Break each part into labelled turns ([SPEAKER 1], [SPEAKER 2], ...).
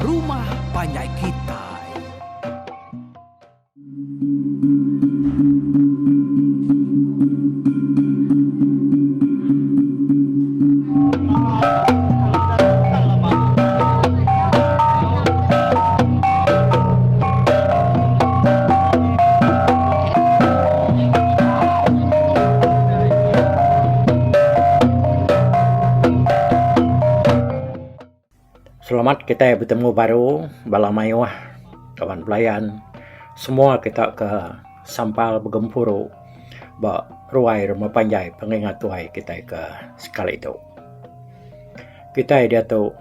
[SPEAKER 1] rumah panjai kitai.
[SPEAKER 2] Selamat kitai betemu baru bala mayuh kaban belayan semua kita ke sampal begempuru ba ruai rumah panjai pengingat tuai kitai ke sekali tu. Kitai diatu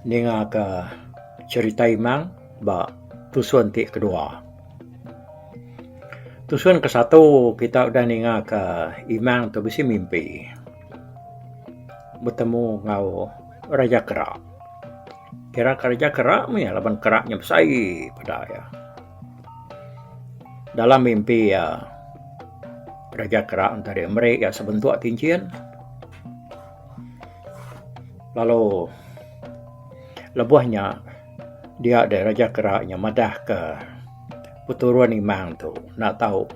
[SPEAKER 2] ninga ke cherita imang ba tusun ti kedua. Tusun kesatu kita udah ninga ke imang tu bisi mimpi betemu enggau Raja Kera. Kira ke Raja Kera mih laban kera nya besai peda iya. Dalam mimpi iya Raja Kera enti meri iya sebentuk tinchin lalu lebuh nya dia deh Raja Kera nya madah ke peturun imang tu enda tau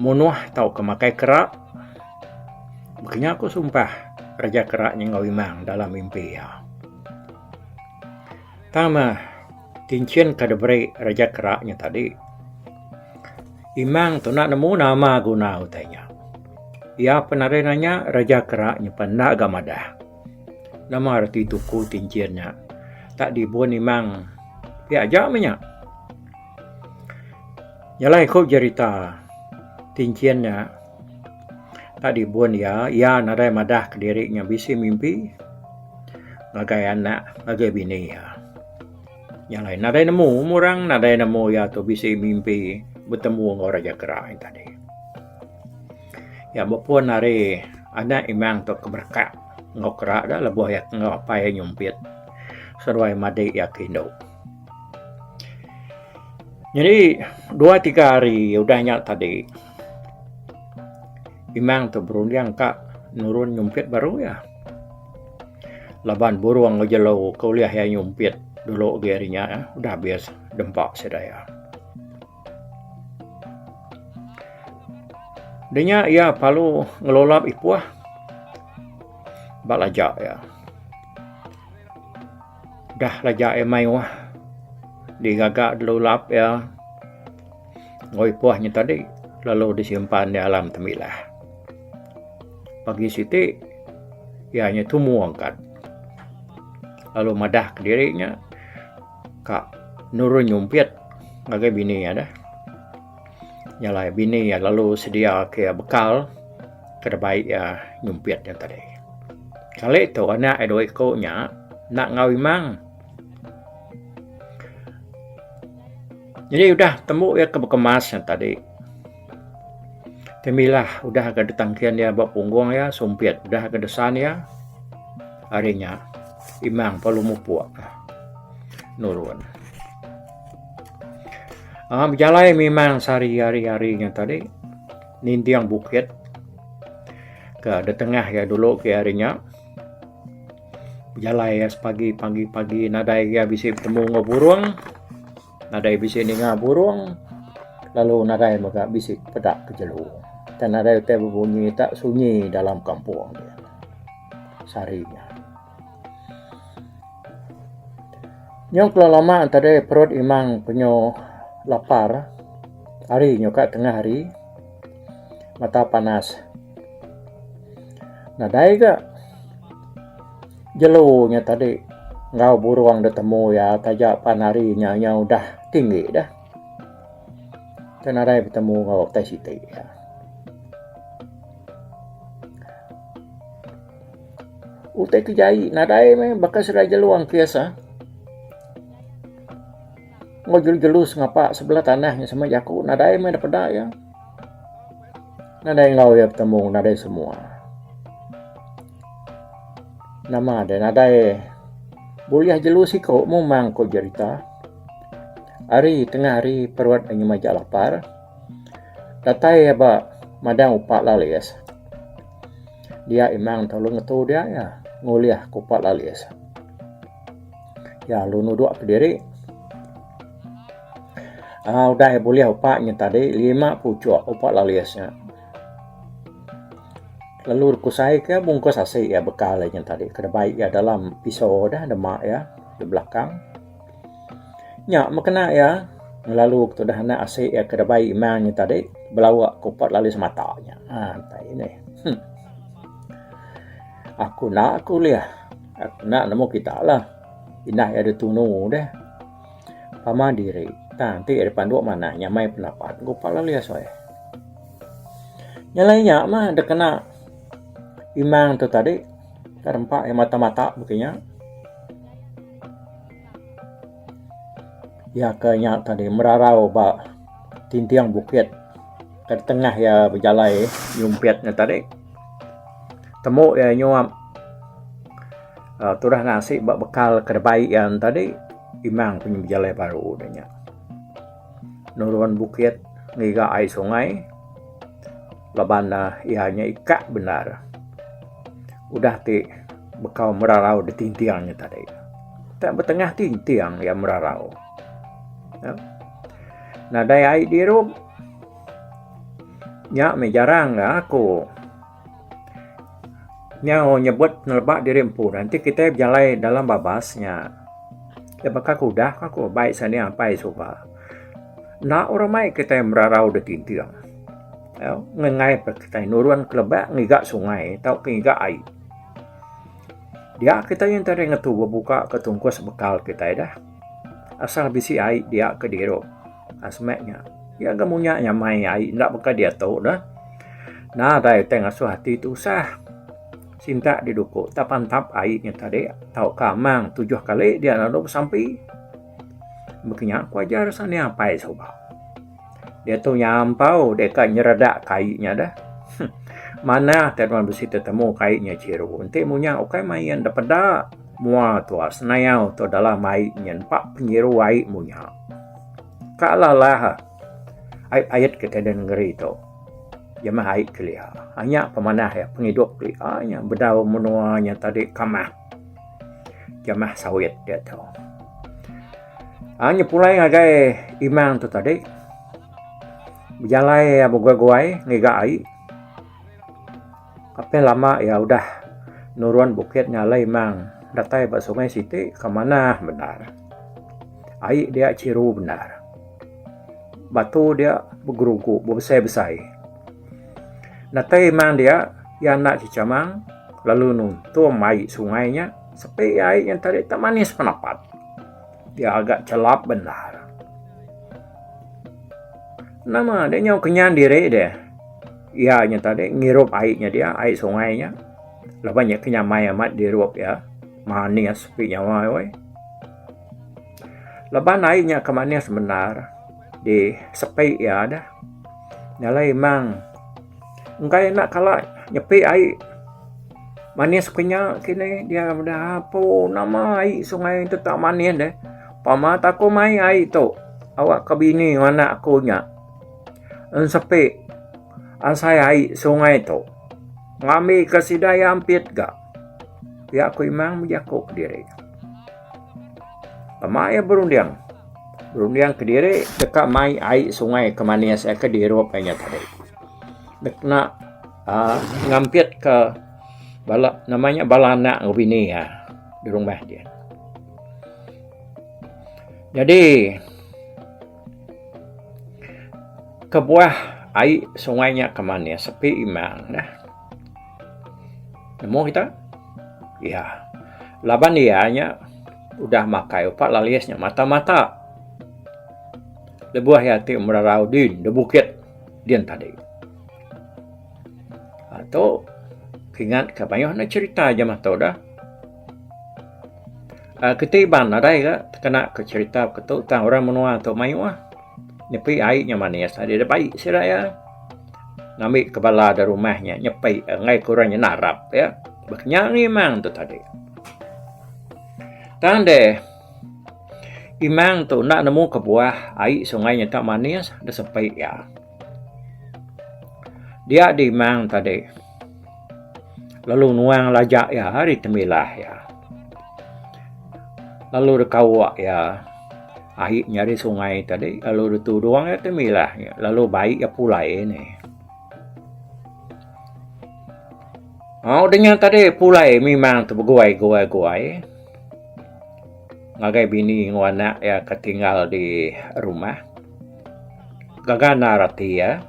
[SPEAKER 2] munuh tauka makai kera. Baka nya ku sumpah Raja Kera nya enggau imang dalam mimpi iya. Tang meh tinchin ke diberi Raja Kera nya tadi imang tu enda nemu nama guna utai nya. Iya pun nadai nanya Raja Kera nya pun enda ga madah. Nama reti tuku tinchin nya tak dibun imang pia aja meh nya. Nyelai ku jerita tinchin nya tak dibun iya, iya nadai madah kediri nya bisi mimpi ngagai anak ngagai bini iya. Nyelai nadai nemu orang nadai nemu iya tu bisi mimpi betemu enggau Raja Kera tadi. Iya bepun ari anak imang tu ke berekak enggau kera da lebuh iya enggau apai iya nyumpit seduai madi iya ke indu. Nyadi dua tiga hari udah nya tadi imang tu berunding ka nurun nyumpit baru iya. Laban burung enggau jelu ke ulih iya nyumpit dulu agi ari nya udah abis dempa sida iya. Udah nya iya perlu ngelulap ipuh ba laja iya. Dah laja iya mayuh digaga dilulap iya enggau ipuh nya tadi lalu disimpan iya alam temilah. Pagi siti iya nya tumu angkat lalu madah kediri nya ka nurun nyumpit ngagai bini iya deh. Nya alai bini iya lalu sedia ke iya bekal ke dibai iya nyumpit nya tadi. Kali tu anak iya dua iku nya enda enggau imang. Jadi udah tembu iya ke bekemas nya tadi temilah udah ga ditangkin iya ba punggung iya sumpit udah ga desan iya ari nya imang perlu mupuk nurun. Aaa bejalai memang sehari hari hari nya tadi ninting bukit ke da tengah iya dulu ke hari nya bejalai iya sepagi pagi pagi nadai iya bisi betemu enggau burung nadai bisi ninga burung lalu nadai mega bisi peda ke jelu tang nadai utai bebunyi tak sunyi dalam kampung sehari nya. Nyau kelalu lama tadi perut imang penyu lapar hari nyuka tengah hari mata panas. Nadai ga jelu nya tadi enggau burung da temu iya taja pan hari nya nyau udah tinggi dah. Tang nadai betemu enggau utai siti. Utai ke jai nadai meh baka sida jelu angkis ah. Enggau jelu-jelu sengapa sebelah tanah nya sama jaku nadai meh da peda iya. Nadai enggau iya betemu nadai semua. Nama deh nadai bulih jelu siko mung ku jerita. Ari tengah hari perut inya majak lapar datai ba madang upa lalis. Dia imang tau lalu ngetu dia iya ngulih ke upa lalis. Iya lalu nuduk kediri. Aaa udah iya bulih upa nya tadi lima puchok upa lalis nya. Lalu kusai ke bungkus asi iya bekal iya nya tadi ke dibai iya dalam piso deh dema iya di belakang. Nya meh kena iya ngelalu ke tudah anak asi iya ke dibai imang nya tadi belawa ke upa lalis mata nya. Haa tai neh. Huh. Aku enda aku ulih. Aku enda nemu kita lah. Indah iya ditunu deh. Pama diri tang ti ira panduk manah nyamai penapat gupa lalu iya suai. Nyelai nya mah dek kena imang tu tadi ka rempa iya mata mata baka nya. Iya ke nya tadi merarau ba tinting bukit ke tengah iya bejalai nyumpit nya tadi. Temu iya nyuap uhh tudah nasi ba bekal ke dibai iya ne tadi imang pun bejalai baru ne nya. Nurun bukit ngiga ai sungai laban ne iya nya ikak bendar udah ti bekau merarau da tinting nya tadi. Tak betengah tinting iya merarau. Nadai ai dirup nya meh jarang aku. Nyau nyebut peneleba diri empu enti kitai bejalai dalam babas nya iya baka ke udah ka ku bai sani apai suba. Enda orang mai kitai merarau da tinting ngengai pa kitai nurun ke lebak ngiga sungai tauka ngiga ai. Dia kitai yen tadi ngetu bebuka ka tungkus bekal kitai dah asal bisi ai dia ke dirup. Semek nya. Iya ga munya nyamai ai enda baka diatu dah. Nadai utai ngasuh ati tusah. Sintak diduku tak pantap ai nya tadi tauka amang tujuh kali dia lalu besampi. Baka nya ku ajar sani apai suba. Diatu nyampau deka nyeredak ka ai nya dah. Manah ti nuan bisi tetemu ka ai nya chiru. Enti munya ukai main da peda mua tua senayau tua dalam ai nya nempa penyiru ai munya. Ka alah-alah ai pait kitai da nengeri tu jamah ai kelia. Nya pemanah iya pengidup kelia nya bedau menua nya tadi kamah jamah sawit diatu. Aaa nya pulai ngagai imang tu tadi bejalai iya beguai-guai ngiga ai apin lama iya udah nurun bukit nya alai imang datai ba sungai siti ke manah bendar. Ai dia chiru bendar. Batu dia begerugu bebesai-besai. Datai imang dia, iya enda chechamang lalu nuntung ai sungai nya sepi ai nya tadi tak manis penapat. Dia agak chelap bendar. Nama deh nyau kenyan diri deh. Iya nya tadi ngirup ai nya dia, ai sungai nya. Laban nya ke nyamai amat dirup iya. Manis pi nyawa weh. Laban ai nya ke manis bendar di sepi iya deh. Nyalai mang enggai enda kala nyepi ai manis ku nya kini dia meda apo nama ai sungai tu tak manis deh. Pama ta aku mai ai tu awak ke bini ngan anak aku nya ensepi asai ai sungai tu ngambi ke sida iya ampit ga. Pia ku imang bejaku kediri. Pama iya berunding. Berunding kediri deka mai ai sungai ke manis ke dirup iya nya tadi. Deka uhh ngampit ka bala nama nya bala anak enggau bini iya di rumah dia. Nyadi kebuah ai sungai nya ke manis sepi imang neh. Nemu kita? Iya. Laban iya nya udah makai upa lalis nya mata-mata. Lebuh iya ti merarau din da bukit din tadi. Aaa tu kingat ka mayuh ne cherita jamah tu dah. Aaa keti iban nadai ga tekena ka cherita ke tu tang orang menua tu mayuh. Nyepi ai nya manis adi da bai sida iya. Ngambi ke bala da rumah nya nyepi enggai ke orang nya narap iya. Bah nya imang tu tadi. Tang deh imang tu enda nemu kebuah ai sungai nya tak manis da sepi iya. Dia di imang tadi lalu nuang laja iya ari temilah iya. Lalu dekauk iya ai nya ari sungai tadi lalu ditudung iya temilah nya lalu bai iya pulai nih. Au udah nya tadi pulai memang tu beguai guai guai ngagai bini enggau anak iya ke tinggal di rumah. Gaga endar ati iya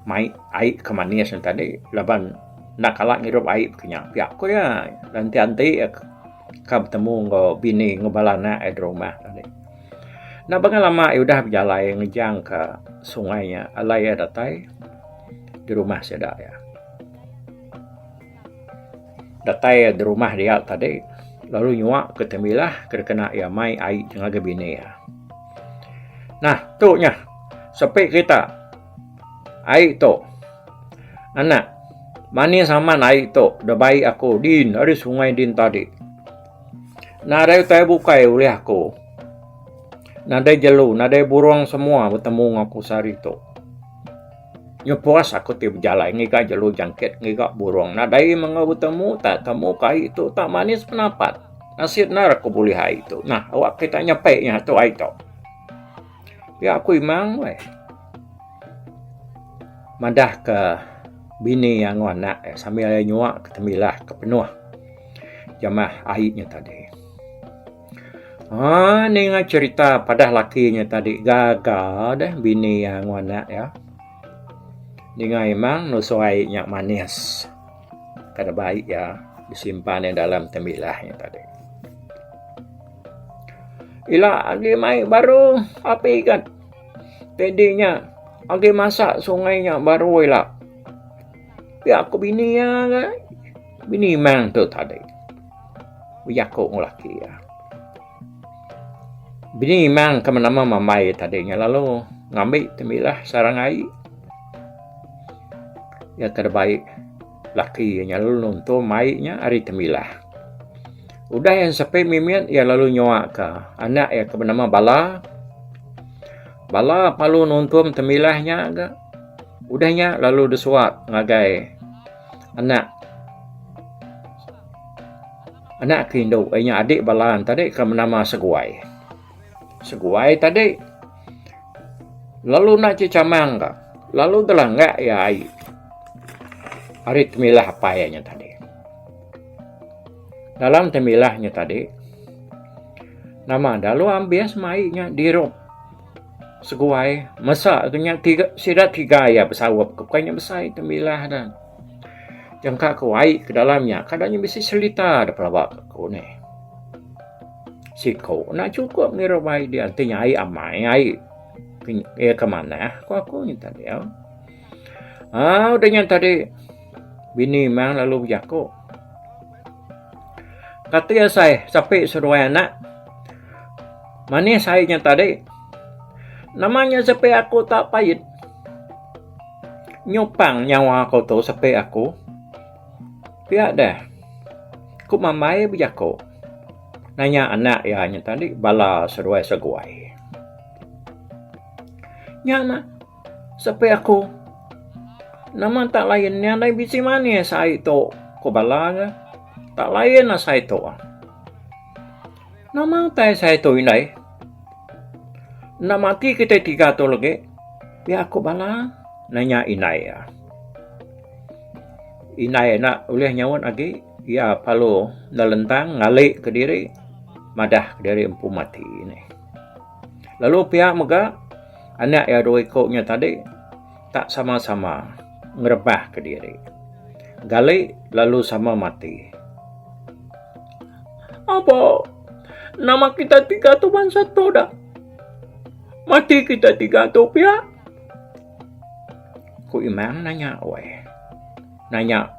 [SPEAKER 2] mai ai ke manis ne tadi laban enda kala ngirup ai ke nya pia ku iya anti anti ka betemu enggau bini enggau bala anak iya di rumah tadi. Enda bengat lama iya udah bejalai ngejang ka sungai nya alai iya datai di rumah sida iya. Datai iya di rumah dia tadi lalu nyua ke temilah ke dikena iya mai ai ngagai bini iya. Nah tu nya sepi kita ai tu anak manis amat ai tu da bai aku din ari sungai din tadi. Nadai utai bukai ulih aku. Nadai jelu nadai burung semua betemu enggau aku sehari tu. Nyepuas aku ti bejalai ngiga jelu jangkit ngiga burung nadai meh enggau betemu tak temu ke ai tu tak manis penapat. Nasit endar aku bulih ai tu. Nah awak kita nyepi nya tu ai tu. Pia ku Imang weh madah ke bini iya enggau anak iya sambil iya nyua ke temilah ke penuh jamah ai nya tadi. Haa ninga cherita padah laki nya tadi gaga deh bini iya enggau anak iya. Ninga imang nusu ai nya manis kada bai iya disimpan iya dalam temilah nya tadi. Ila agi mai baru api gat pedi nya agi masak sungai nya baru ila. Pia ku bini iya ga bini imang tu tadi. Bejaku enggau laki iya. Bini imang ke menama mambai tadi nya lalu ngambi temilah sarang ai. Iya ke dibai laki iya nya lalu nuntung ai nya ari temilah. Udah iya sepi mimit iya lalu nyua ka anak iya ke benama Bala. Bala perlu nuntung temilah nya ga. Udah nya lalu disuap ngagai anak anak ke indu iya nya adik bala ne tadi ke benama Seguai. Seguai tadi lalu enda chechamang ka lalu delangga iya ai ari temilah apai iya nya tadi. Dalam temilah nya tadi nama lalu ambis meh ai nya dirup Seguai mesa ke nya tiga sida tiga iya besaup ke bukai nya besai temilah ne. Jangka ku ai ke dalam nya kada nya bisi selita da pelaba ku nih. Siko enda chukup ngirup ai dia enti nya ai amai ai iya ke manah ku aku nya tadi au. Aaa udah nya tadi bini mang lalu bejaku. Kati asai sapi seduai anak manis ai nya tadi. Nama nya sapi aku tak pait. Nyupang nyawa aku tu sepi aku. Pia deh. Ku mambai bejaku. Nanya anak iya nya tadi bala seduai seguai. Nya mah sepi aku. Nama tak lain nya dai bisi manis ai tu ku bala ne. Tak lain asai tu. Nama utai asai tu indai. Enda mati kitai tiga tu legi. Pia ku bala nanya indai iya. Indai enda ulih nyaut agi iya perlu nelentang ngali kediri madah kediri empu mati nih. Lalu pia mega anak iya dua iku nya tadi tak sama-sama ngerebah kediri. Gali lalu sama mati. Aba nama kita tiga tu bansa tu dah. Mati kita tiga tu pia. Ku Imang nanya weh. Nanya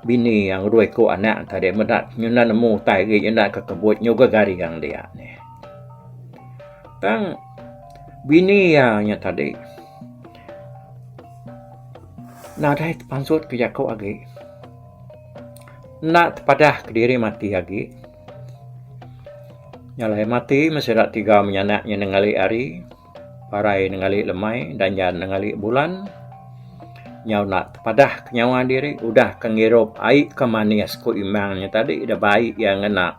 [SPEAKER 2] bini iya ngedua iku anak tadi meda nyunan nemu utai agi nyenda ke kebut nyuga garing dia nih. Tang bini iya nya tadi nadai tepansut ke jaku agi. Enda tepadah kediri mati agi. Nya alai mati meh sida tiga menyanak nya nengali hari, parai nengali lemai, danjan nengali bulan. Nyau enda tepadah ke nyawa diri udah ke ngirup ai ke manis ku Imang nya tadi da bai iya ngena.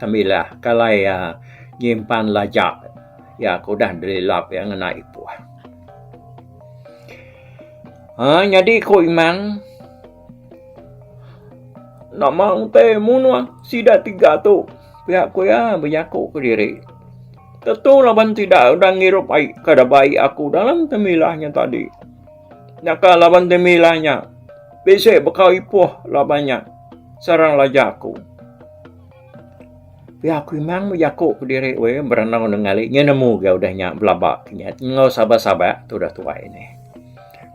[SPEAKER 2] temilah ke alai iya nyimpan laja iya ke udah dililap iya ngena ipuh. Haa nyadi ku Imang nama utai munuh sida tiga tu pia ku iya bejaku kediri. Tentu laban sida udah ngirup ai ke dabai aku dalam temilah nya tadi. Nyaka laban temilah nya bisi baka ipuh laban nya sarang laja aku. Pia aku imang bejaku kediri weh berandau nengali nya nemu ga udah nya belaba ke nya enggau sabak-sabak tudah tuai nih.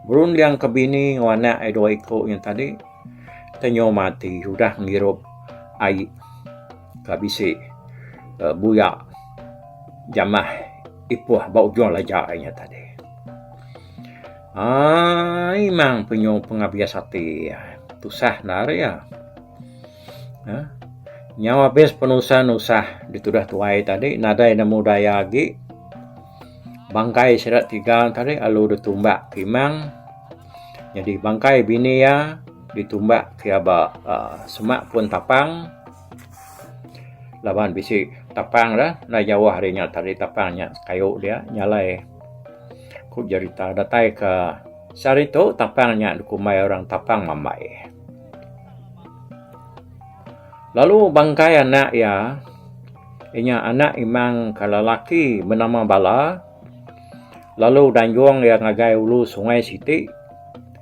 [SPEAKER 2] Berunding ke bini enggau anak iya dua iku nya tadi tenyu mati udah ngirup ai. Ka bisi buya jamah ipuh ba ujung laja inya tadi. Aii mang penyu pengabis ati tusah endar iya. uhh Nyau abis penusah nusah ditudah tuai tadi nadai nemu daya agi bangkai sida tiga tadi lalu ditumbak ke imang nyadi bangkai bini iya ditumbak ke iya ba uhh semak pun tapang. Laban bisi tapang da enda jauh ari nya tadi tapang nya kayu dia nya alai ku jerita datai ka sehari tu tapang nya dikumbai orang tapang mambai. Lalu bangkai anak iya inya anak imang ka lelaki benama Bala lalu danjung iya ngagai ulu sungai siti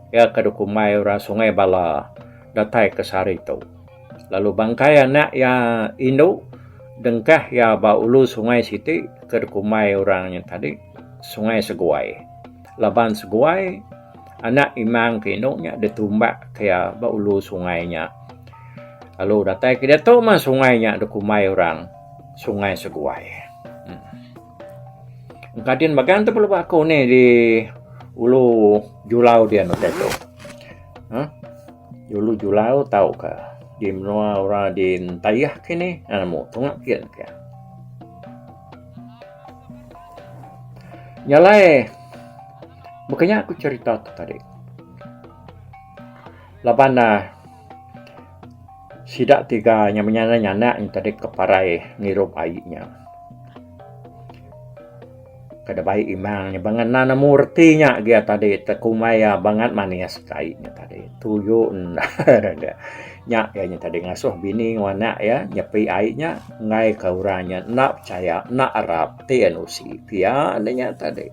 [SPEAKER 2] iya ke dikumbai orang sungai Bala datai ke sehari tu. Lalu bangkai anak iya indu dengkah iya ba ulu sungai siti ke dikumbai orang nya tadi Sungai Seguai. Laban Seguai anak imang ke indu nya ditumbak ke iya ba ulu sungai nya. Lalu datai ke diatu mah sungai nya dikumbai orang Sungai Seguai. Engka din bagan tu pelaba aku ni di ulu Julau dian utai tu. uhh Ulu Julau tauka di menua orang di Entayah kini nemu tunga kin ka. Nya alai baka nya ku cherita tu tadi laban ne sida tiga nya menyana nyana nya tadi ke parai ngirup ai nya. Kada bai imang nya bangat enda nemu reti nya gia tadi tekumbai iya bangat manis kai nya tadi tuju endar ga. Nya iya nya tadi ngasuh bini enggau anak iya nyepi ai nya enggai ka orang nya enda pechaya enda arap ti iya nusi pia ne nya tadi.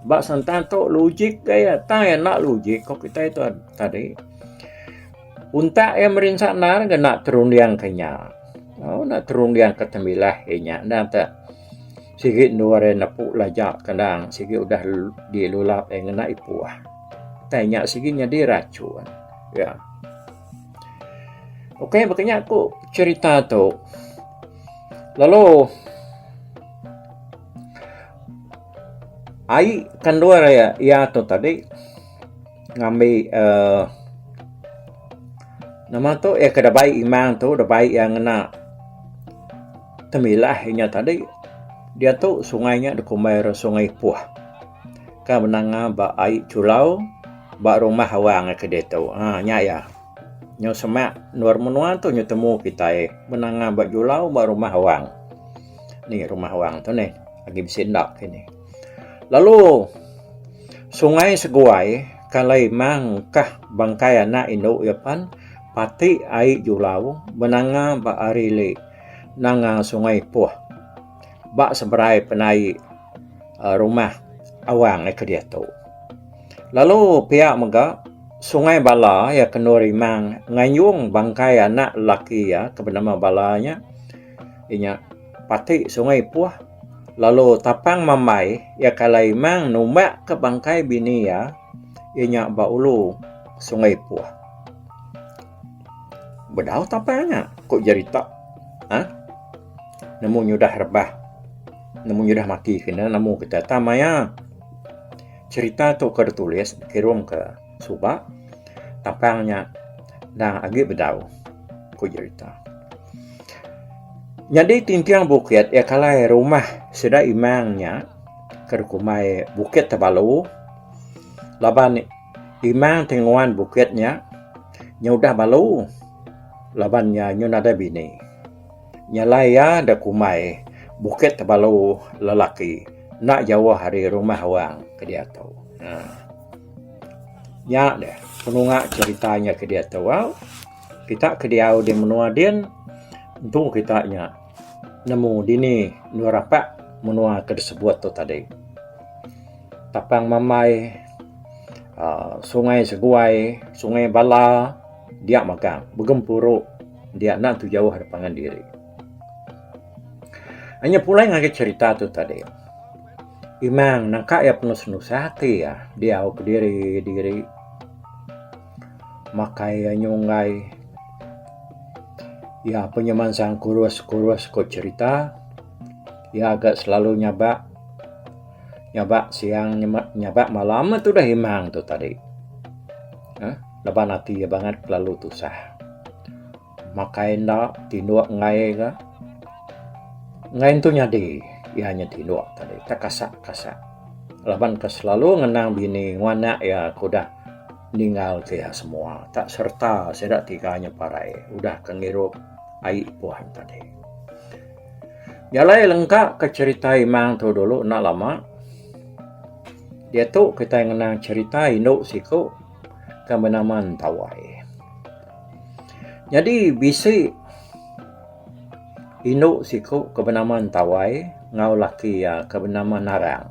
[SPEAKER 2] Ba sentang tu logik ga iya tang iya enda logik ko kitai tu tadi. Untak iya merinsa endar ga enda terunding ke nya. Enda terunding ke temilah iya nya enda te. Sigi endur iya nepu laja kendang sigi udah dilulap iya ngena ipuh. Tai nya sigi nyadi rachun. Ya. Okey baka nya ku cherita tu. Lalu ai ke endur iya tu tadi ngambi uhh nama tu iya ke dabai imang tu dabai iya ngena Temilah inya tadi diatu sungai nya dikumbai re Sungai Ipuh ka menanga ba ai Chulau ba rumah awang ke diatu uhh nya iya. Nyau semak endur menua tu nyau temu kitai menanga ba Julau ba rumah awang. Ni rumah awang tu nih agi bisi enda kini. Lalu Sungai Seguai kalai mang kah bangkai anak indu iya pan pati ai Julau menanga ba ari ili. Nanga Sungai Ipoh ba seberai penai rumah awang ke diatu. Lalu pia mega Sungai Bala iya ke endur Imang ngayung bangkai anak lelaki iya ke benama Bala nya inya pati Sungai Ipoh lalu Tapang Mambai iya ke alai Imang numbak ke bangkai bini iya inya ba ulu Sungai Ipoh. Bedau tapang nya, ku jerita. Haa. Nemu nyudah rebah. Nemu nyudah mati kena nemu kita tang maya cherita tu ke ditulis kirum ke suba tapang nya endang agi bedau, ku jerita. Nyadi tinting bukit iya kalai rumah sida imang nya ke dikumbai Bukit Tebalu laban Imang ti nguan bukit nya, nya udah balu laban iya nyu nadai bini. Nyalai iya da kumbai Bukit Tebalu Lelaki enda jauh ari rumah wang ke diatu. Haa. Nya deh penunga cherita nya ke diatu au. Kita ke diau di menua din entu kita nya nemu dini endur apak menua ke disebut tu tadi. Tapang Mambai aaa Sungai Seguai, Sungai Bala dia magang begempuru dia enda tentu jauh ari pangan diri. Inya pulai ngagai cherita tu tadi. Imang nangka iya penuh senusah ati iya diau kediri diri makai iya nyunggai iya pun nyemansang kurus kurus ko cherita iya ga selalu nyabak nyabak siang nyabak malam meh tudah imang tu tadi uhh laban ati iya bangat kelalu tusah. Makai enda tinduk enggai ga. Enggai entu nyadi iya nya tinduk tadi tekasak kasak laban ke selalu ngenang bini enggau anak iya ke udah ninggal ke iya semua tak serta sida tiga nya parai udah ke ngirup ai puan tadi. Jalai lengka ke cherita imang tu dulu enda lama diatu kitai ngenang cherita indu siku ke benama Entawai. Nyadi bisi indu siku ke benama Entawai enggau laki iya ke benama Narang.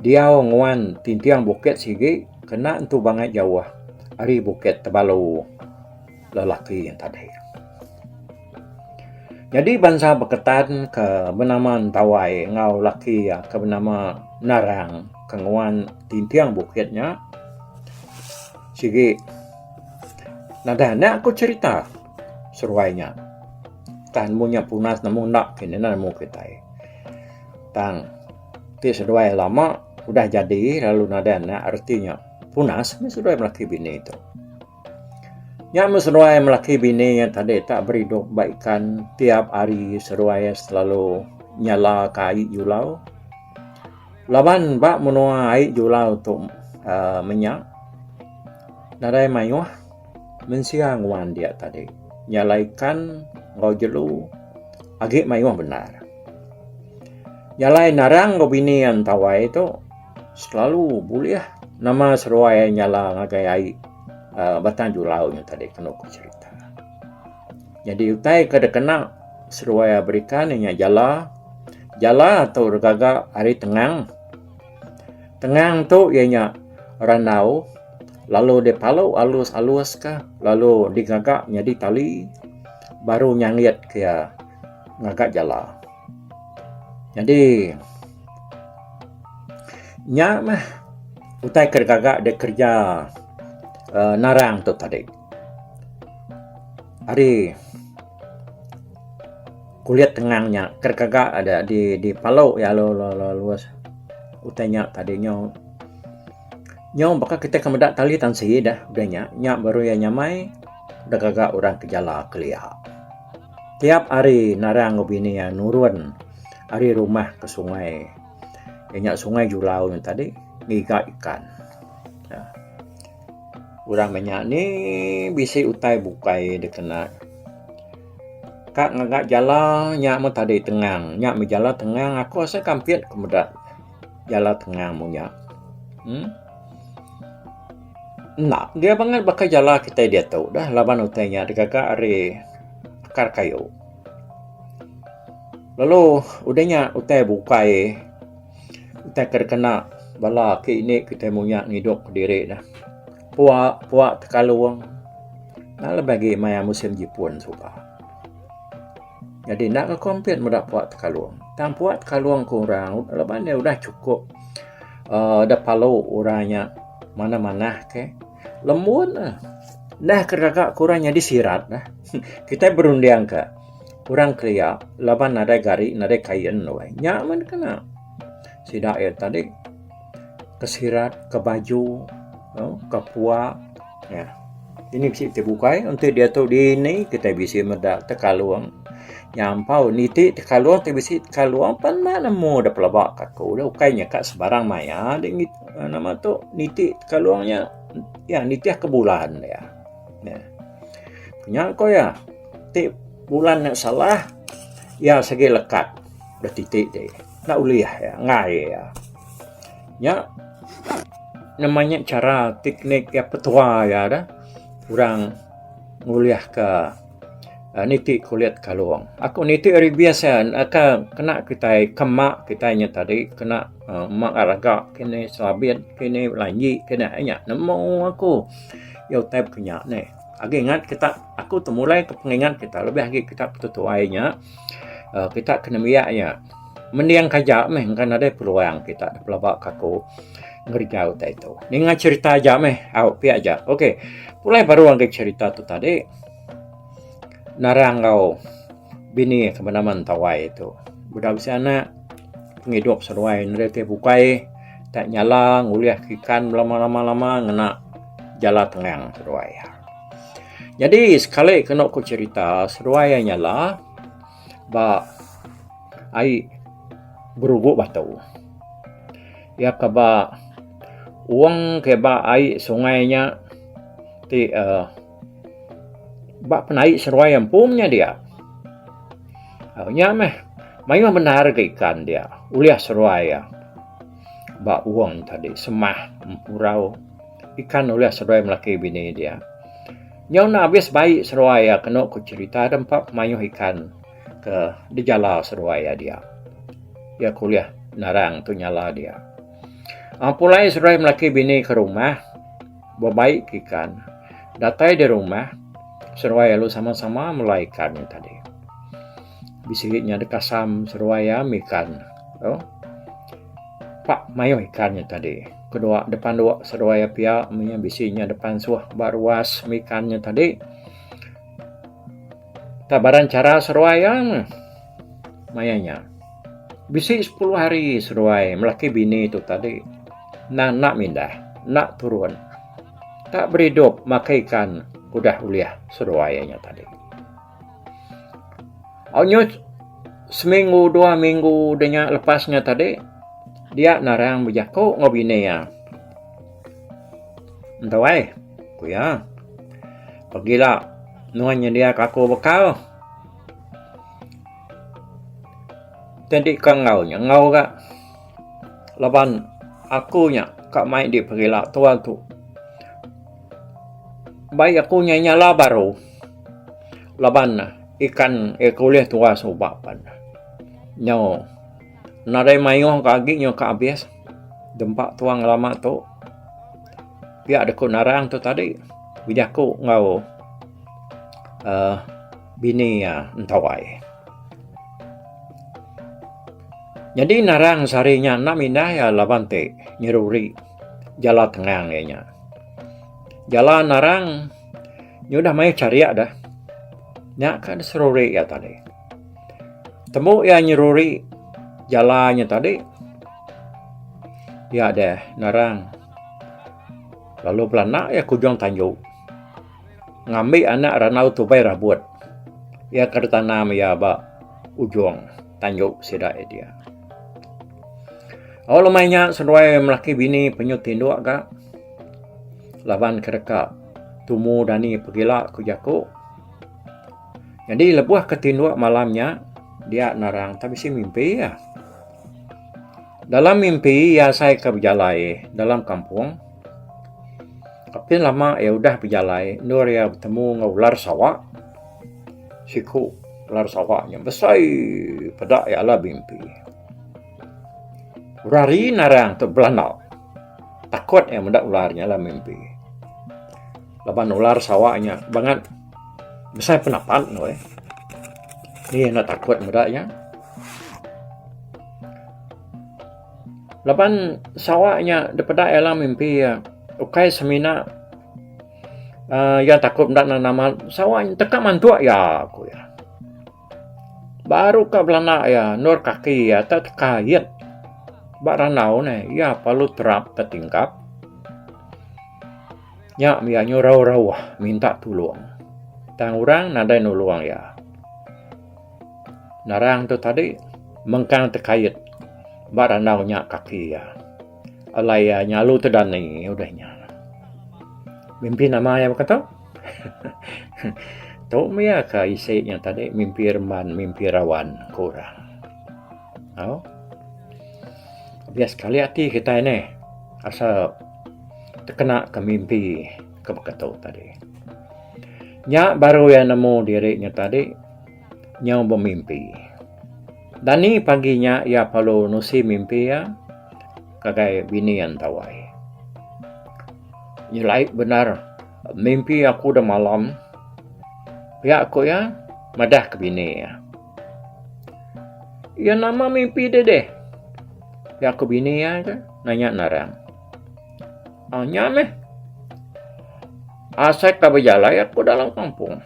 [SPEAKER 2] Diau nguan tinting bukit sigi kena entu bangat jauh ari bukit Tebalu lelaki nya tadi. Nyadi bansa Beketan ke benama Entawai enggau laki iya ke benama Narang ke nguan tinting bukit nya sigi Nadai anak ku cherita seruai nya. Tang nemu nya punas nemu enda ke enda nemu kitai. Tang ti seduai lama udah jadi lalu nadai anak reti nya punas meh seduai melaki bini tu. Nya meh seduai melaki bini nya tadi tak beridup ba ikan tiap hari seduai selalu nyala ka ai julau. Laban ba menua ai julau tu uhh menya nadai mayuh mensia nguan dia tadi. Nyalai ikan enggau jelu agi mayuh bendar. Nyalai narang enggau bini iya entawai tu selalu bulih nama seruai nyala ngagai ai uhh batang julau nya tadi kenu ku cherita. Nyadi utai ke dikena seduai berikan inya jala. Jala tu digaga ari tengang. Tengang tu iya nya randau lalu dipalu alus-alus ka lalu digaga nyadi tali baru nyanggit ke iya ngaga jala. Nyadi nya meh utai ke digaga dikereja uhh narang tu tadi. Ari kulit tengang nya ke gaga di di palu iya lalu alus utai nya tadi nyau nyau baka kitai ke meda tali tansi dah udah nya nya baru iya nyamai da gaga orang ke jala kelia. Tiap hari narang enggau bini iya nurun ari rumah ke sungai iya nya sungai Julau nya tadi ngiga ikan. Orang menya ni bisi utai bukai dikena. Ka ngaga jala nya meh tadi tengang. Nya meh jala tengang aku asai kampit ku meda jala tengang mung nya. uhh Enda dia bangat baka jala kitai diatu dah laban utai nya digaga ari akar kayu. Lalu udah nya utai bukai. Utai ke dikena bala ake indi kitai munya ngidup kediri ne. Pua pua tekalung enda lebih agi maya musim jipun suba. Jadi enda ke kompet meda pua tekalung. Tang pua tekalung ku orang laban ne udah chukup uhh da palu orang nya manah manah ke lembut ne. Dah ke gaga ku orang nyadi sirat ne. Kitai berunding ka. Orang kelia laban nadai gari nadai kain weh nya meh dikena sida iya tadi ke sirat ke baju ke pua nya. Ini bisi ti bukai enti diatu dini kitai bisi meda tekalong nyampau niti tekalong ti bisi tekalong pan enda nemu da pelaba ka aku ukai nya ka sebarang maya nama tu niti tekalong nya iya nitih ke bulan iya. Nya ko iya. Ti. Bulan nya salah iya sigi lekat da titi ti. Enda ulih iya enggai iya. Nya nama nya chara teknik iya petua iya da orang ngulihka niti kulit kalong. Aku niti ari biasa ka kena kitai ke ema kitai nya tadi kena ema raga kini selabit kini lanji kini nya nemu aku iya utai ke nya neh. Agi ingat kita aku temulai ke pengingat kita lebih agi kita ketuai nya uhh kita ke nembiak nya mending ke aja meh engka nadai peluang kita da pelaba ka aku ngereja utai tu. Ninga cherita aja meh au pia aja. Ok pulai baru agi cherita tu tadi narang enggau bini ke benama Entawai tu. Udah bisi anak pengidup seduai nadai ti bukai tak nyala ngulih ikan belama lama lama ngena jala tengang seduai iya. Nyadi sekali kenu ku cherita seduai iya nyala ba ai berugu batu. Iya ke ba wong ke ba ai sungai nya ti uhh ba penai seduai iya empu nya dia. Nya meh mayuh bendar ga ikan dia ulih seduai iya ba wong tadi semah empurau. Ikan ulih seduai melaki bini dia. Nyau enda abis bai seduai iya kenu ku cherita da empa pemayuh ikan ke dijala seduai iya dia. Iya ke ulih narang tu nyala dia. Aaa pulai seduai melaki bini ke rumah bebai ke ikan. Datai di rumah seduai lalu sama-sama mela ikan nya tadi. Bisi nya deka kasam seduai iya mih ikan tu. Pak mayuh ikan nya tadi. Kedua depan dua seduai iya pia mih bisi nya depan suah ba ruas mih ikan nya tadi. Tak barang chara seduai iya meh maya nya. Bisi sepuluh hari seduai melaki bini tu tadi endang enda mindah enda turun. Tak beridup makai ikan udah ulih seduai iya nya tadi. Au nyut seminggu dua minggu da nya lepas nya tadi dia narang bejaku enggau bini iya. Entu ai ku iya pagila nuan nyediaka aku bekal. Ti ka enggau nya enggau ga laban aku nya ka mai dih pagila tuan tu. Bai aku nya nyala baru. Laban ikan iya ke ulih tua suba pan nyau nadai mayuh ka agi nyau ka abis dempa tua ngelama tu pia deka narang tu tadi bejaku enggau uhh bini iya entawai. Nyadi narang sehari nya enda mindah iya laban ti nyeruri jala tengang iya nya. Jala narang. Nyudah mayuh charik dah. Nya ka diseruri iya tadi. Tembu iya nyeruri jala nya tadi iya deh nerang lalu belanak iya ke ujung tanju ngambi anak randau tubai rabut iya ke ditanam iya ba ujung tanju sida iya dia. Au lemai nya seduai melaki bini penyut tinduk ga laban ke deka. Tumu dani pegila ku jaku. Nyadi lebuh ke tinduk malam nya dia narang tak bisi mimpi iya. Dalam mimpi iya asai ke bejalai dalam kampung. Apin lama iya udah bejalai endur iya betemu enggau ular sawa. Siku ular sawa nya besai peda iya alah mimpi. Rari narang tu belanda. Takut iya meda ular nya dalam mimpi. Laban ular sawa nya bangat besai penapat ne weh. Ni enda takut meda nya. Laban sawa nya da peda iya dalam mimpi iya ukai semina uhh iya takut meda ne nama sawa nya teka mantuk iya ku iya. Baru ka belanda iya endur kaki iya te tekait ba randau ne iya perlu terap tetingkap. Nya mih iya nyurau rauh minta tulung tang orang nadai nulung iya. Narang tu tadi mengkang tekait ba randau nya kaki iya alai iya nyalu tedani udah nya. Mimpi nama iya baka tu. Tu mih iya ka isi nya tadi mimpi remban mimpi rawan ku orang. Au. Bias sekali ati kitai neh asal tekena ke mimpi ke baka tu tadi. Nya baru iya nemu diri nya tadi nyau bemimpi. Dani pagi nya iya perlu nusi mimpi iya ngagai bini iya entawai. Nyelai bendar mimpi aku da malam pia ku iya madah ke bini iya. Iya nama mimpi deh deh. Pia ku bini iya ke nanya narang. Ah nya meh. Asai ka bejalai aku dalam kampung.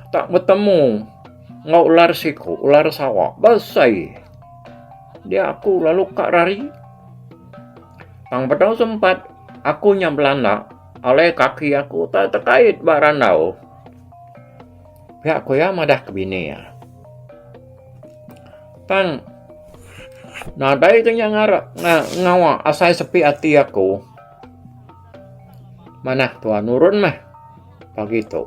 [SPEAKER 2] Tak betemu enggau ular siku, ular sawa besai. Dia aku lalu ka rari. Tang bedau sempat aku nya belanda alai kaki aku tak tekait ba randau. Pia ku iya madah ke bini iya. Tang nadai ke nya ngara ngawa asai sepi ati aku. Manah tua nurun meh pagi tu.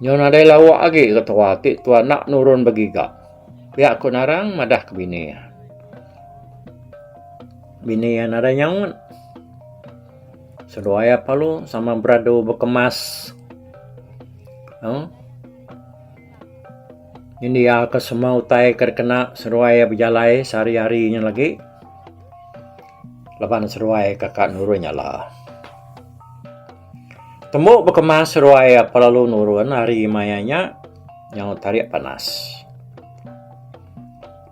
[SPEAKER 2] Nyau nadai lawa agi ke tua ti tua enda nurun begiga. Pia ku Narang madah ke bini iya. Bini iya nadai nyaut. Seduai iya perlu sama beradu bekemas uhh nyendia ke semua utai ke dikena seduai iya bejalai sehari hari nya lagi laban seduai ka ka nurun nyala. Tembu bekemas seduai iya perlu nurun hari maya nya nyau tarik panas.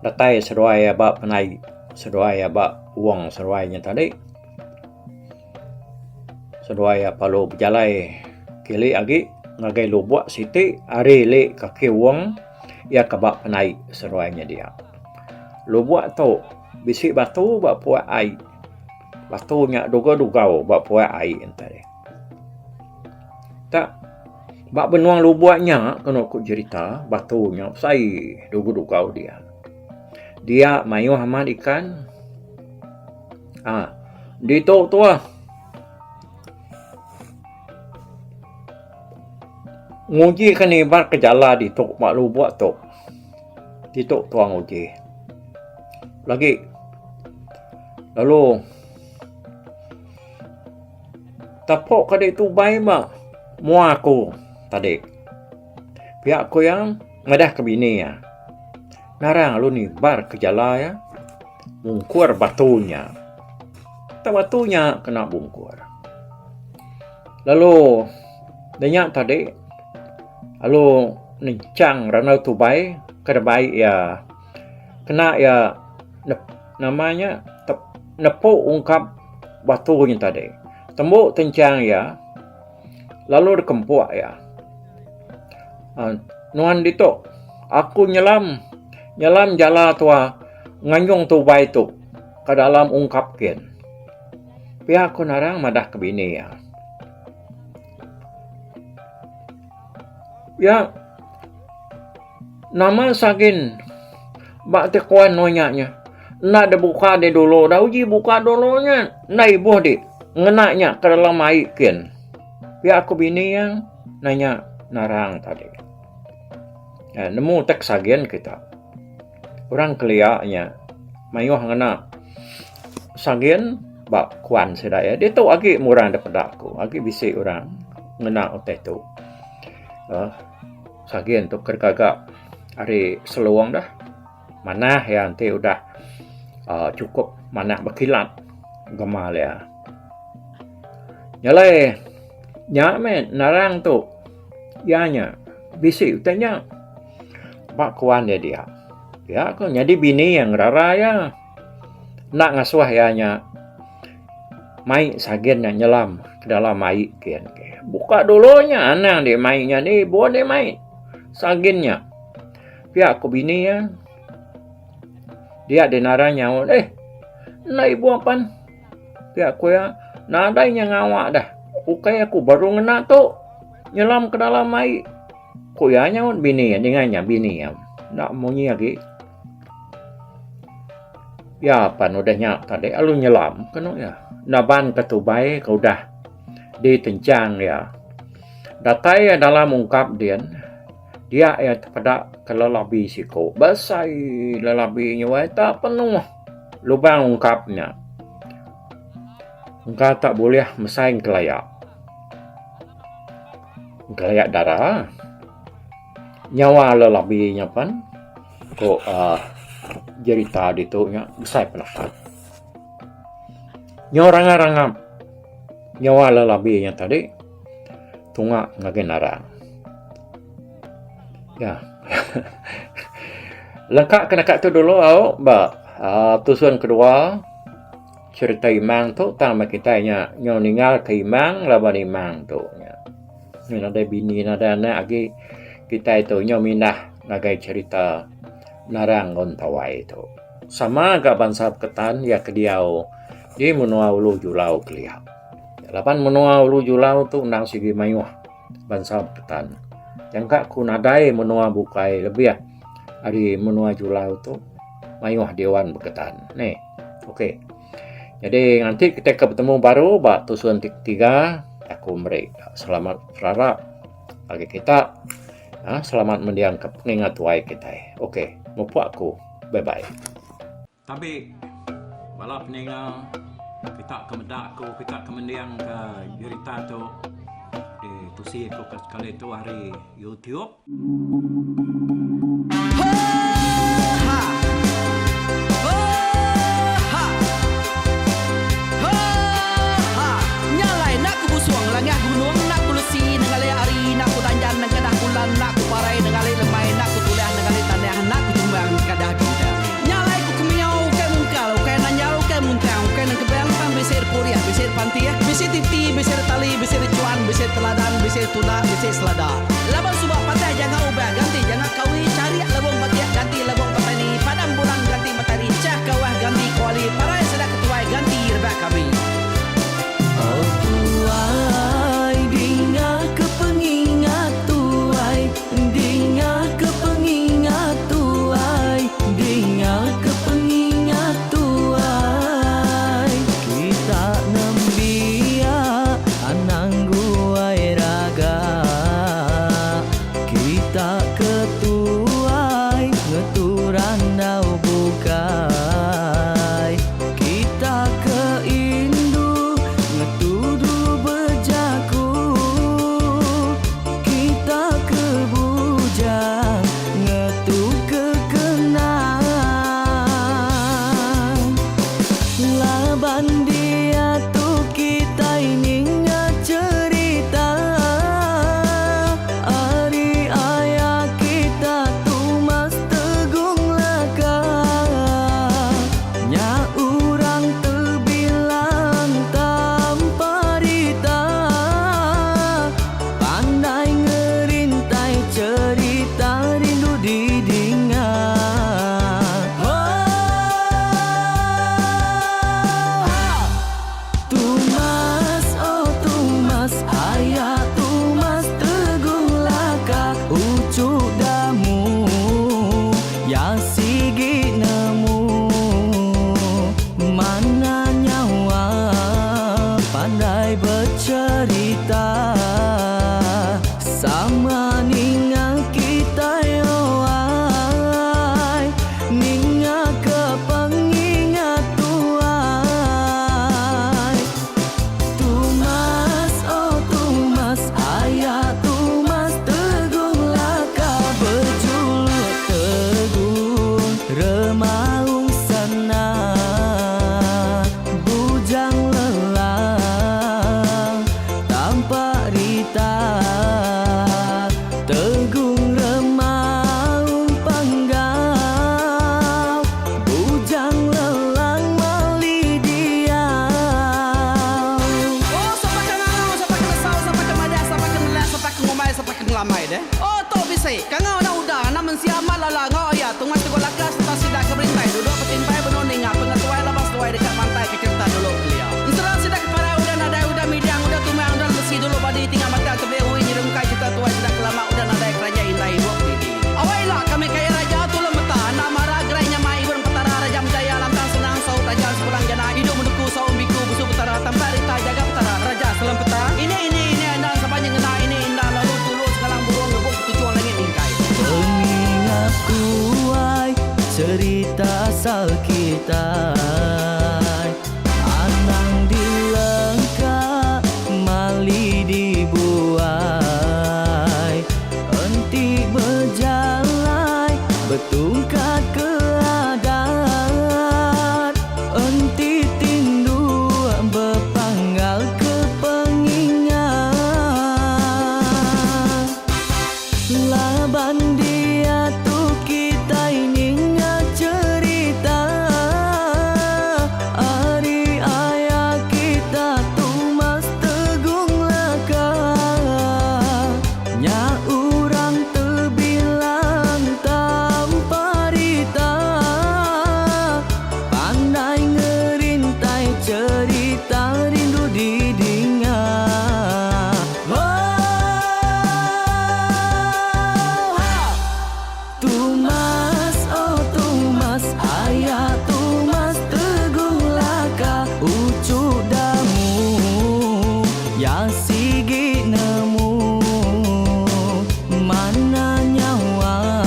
[SPEAKER 2] Datai seduai iya ba penai seduai iya ba wong seduai nya tadi. Seduai iya perlu bejalai kili agi ngagai lubok siti ari ili kaki wong iya ke ba penai seduai nya dia. Lubok tu bisi batu ba puak ai. Batu nya dugau-dugau ba puak ai enti. Tak ba benung lubok nya kenu ku jerita batu nya besai dugau-dugau dia. Dia mayuh amat ikan. Ha ditu tuah nguji ke nibar ke jala ditu ba lubok tu. Ditu tuah nguji. Lagi lalu tapo ka ditu bai ba mua aku tadi. Pia ku iya madah ke bini iya. Narang lalu nibar ke jala iya. Mungkur batu nya. Tang batu nya kena bungkur. Lalu da nya tadi lalu nenchang randau tubai ke dibai iya kena iya nama nya nepu ungkap batu nya tadi. Tembu tenchang iya lalu dikempuk iya. Nuan ditu aku nyelam nyelam jala tuah nganjung tubai tu ke dalam ungkap kin. Pia ku Narang madah ke bini iya. Iya nama sagin ba ti kuan nuan nya nya enda dibuka di dulu dah uji buka dulu nya enda ibuh di ngena nya ke dalam ai kin. Pia ku bini iya nanya Narang tadi. Nemu tek sagin kita. Orang kelia nya mayuh ngena sagin ba kuan sida iya. Ditu agi murang da peda ku agi bisi orang ngena utai tu uhh sagin tu ke gaga ari selung dah manah iya enti udah uhh chukup manah bekilat gamal iya. Nya alai nya meh narang tu iya nya bisi utai nya. Ba kuan iya dia. Pia ko nyadi bini iya ngerara iya. Enda ngasuh iya nya mai sagin nya nyelam ke dalam ai kin. Buka dulu nya anang di mai nya ni ibuh di mai sagin nya. Pia ko bini iya. Dia dinara nyaut eh enda ibuh pan. Pia ku iya nadai nya ngawa dah. Ukai aku baru ngena tu nyelam ke dalam ai. Ku iya nyaut bini iya ninga nya bini iya enda munyi agi. Iya pan udah nya tadi lalu nyelam kenu iya naban ke tubai ke udah ditenchang iya. Datai iya dalam ungkap din, dia iya tepeda ke lelabi siku. Besai lelabi nya wai tak penuh lubang ungkap nya. Engka tak bulih mesai engkelaya. Engkelaya dara. Nyawa lelabi nya pen ku uhh jerita ditu nya besai penapat. Nyau rangap rangap nyawa lelabi nya tadi tunga ngagai narang. Ya. Lengka ke naka tu dulu au ba uhh tusun kedua cherita imang tu tang meh kitai nya nyau ninggal ke imang laban imang tu nya. Nadai bini nadai anak agi kitai tu nyau mindah ngagai cherita Narang enggau Entawai tu. Sama ga bansa Beketan iya ke diau di menua Ulu Julau kelia. Laban menua Ulu Julau tu endang sigi mayuh bansa Beketan. Jangka ku nadai menua bukai lebih ari menua Julau tu mayuh diwan Beketan. Neh. Okey. Nyadi nganti kitai ke betemu baru ba tusun ti ketiga aku meri selamat serarak agi kita uhh selamat mendiang ke pengingat tuai kitai. Ok mupuk aku bye bye. Tabi bala peninga kita ke meda aku kita ke mending ke jerita tu di tusi aku ke sekali tu ari YouTube.
[SPEAKER 1] Laban suba patah janga ubah ganti janga kawi charik lebong batik ganti lebong petani padam bulan ganti matari chah kawah ganti kuali parai sida ketuai ganti rebak kami.
[SPEAKER 3] Oh tuai dinga ke pengingat tuai dinga ke pengingat tuai dinga ke pengingat tuai kita nembiak anang guai raga kita ke tuai ngetu randau bukai kita ke indu ngetu dulu bejaku kita ke bujang ngetu ke kenang laban diatu kitai ninga cherita ari aya kita Tumas Tegung Laka nya urang tebilang tanpa rita pandai ngerintai cherita rindu didinga. Tumas oh Tumas aya Tumas Tegung Laka uchu damu ya sigi nemu mana nyawa pandai becherita sama ninga kitai oh ai Ninga ke pengingat tuai. Tumas oh Tumas aya Tumas Tegung laka bejuluk Tegung Remaung Sana Bujang Lelang Tampak Rita Tegung Remaung Panggau Bujang Lelang Mali Diau.
[SPEAKER 1] Oh sapa ke ngangau sapa ke nesau sapa ke madah sapa ke nelak sapa ke ngumbai sapa ke ngelamai deh. Oh tu bisi kangau enda udah anak mensia amat lala enggau aya tungas teguh laka serta sida ke berintai duduk betimpai benung ninga pengetuai laban seduai deka mantai ke cherita dulu kelia. Ensera sida ke parai udah nadai udah midang udah tumang udah lesi dulu badi tinggal batang tebeli ui nyerungkai cherita tuai sida ke lama udah nadai keranjai indai ibup didi. Awai ila kami kaya raja tulung meta enda mara gerai nyamai ibun petara raja menjaya lantang senang saut raja sepulang jana idup menuku saum biku busu petara tampak rita jaga petara raja selempeta ini ini ini enda saban nyengena ini enda.
[SPEAKER 3] Cherita asal kitai. Anang dilengka mali dibuai. Enti bejalai betungkat ke adat. Enti tinduk bepanggal ke pengingat. Laban diatu kitai ninga cherita ari aya kita Tumas Tegung Laka. Nya urang tebilang tampa rita pandai ngerintai cherita rindu didinga. Tumas oh Tumas aya Tumas Teguh Laka uchu damu ya sigi nemu mana nyawa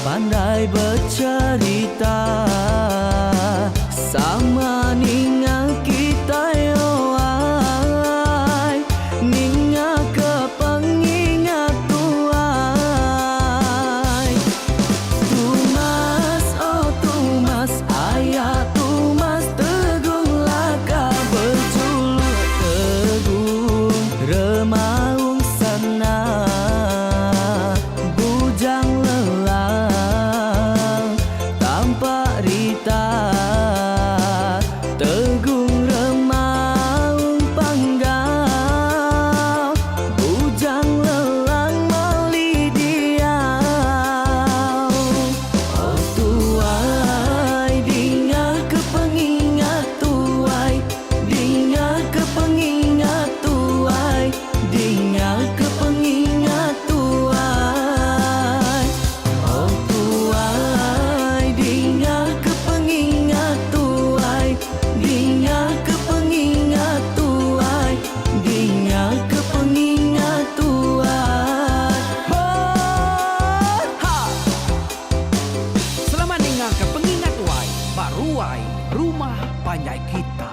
[SPEAKER 3] pandai becherita sama ninga kitai oai ninga ke pengingat tuai. Tumas oh Tumas aya Tumas Teguh Laka bejuluk Teguh Remaung Sana Bujang Lelang Tampak Rita Tegung Remaung Panggau Bujang Lelang Mali Diau. Oh tuai dinga ke pengingat tuai dinga ke pengingat tuai dinga ke pengingat tuai. Oh tuai dinga ke pengingat tuai dinga ke pengingat tuai dinga ke pengingat tuai.
[SPEAKER 1] Ho ha! Selamat ninga ke pengingat tuai ba ruai rumah panjai kita.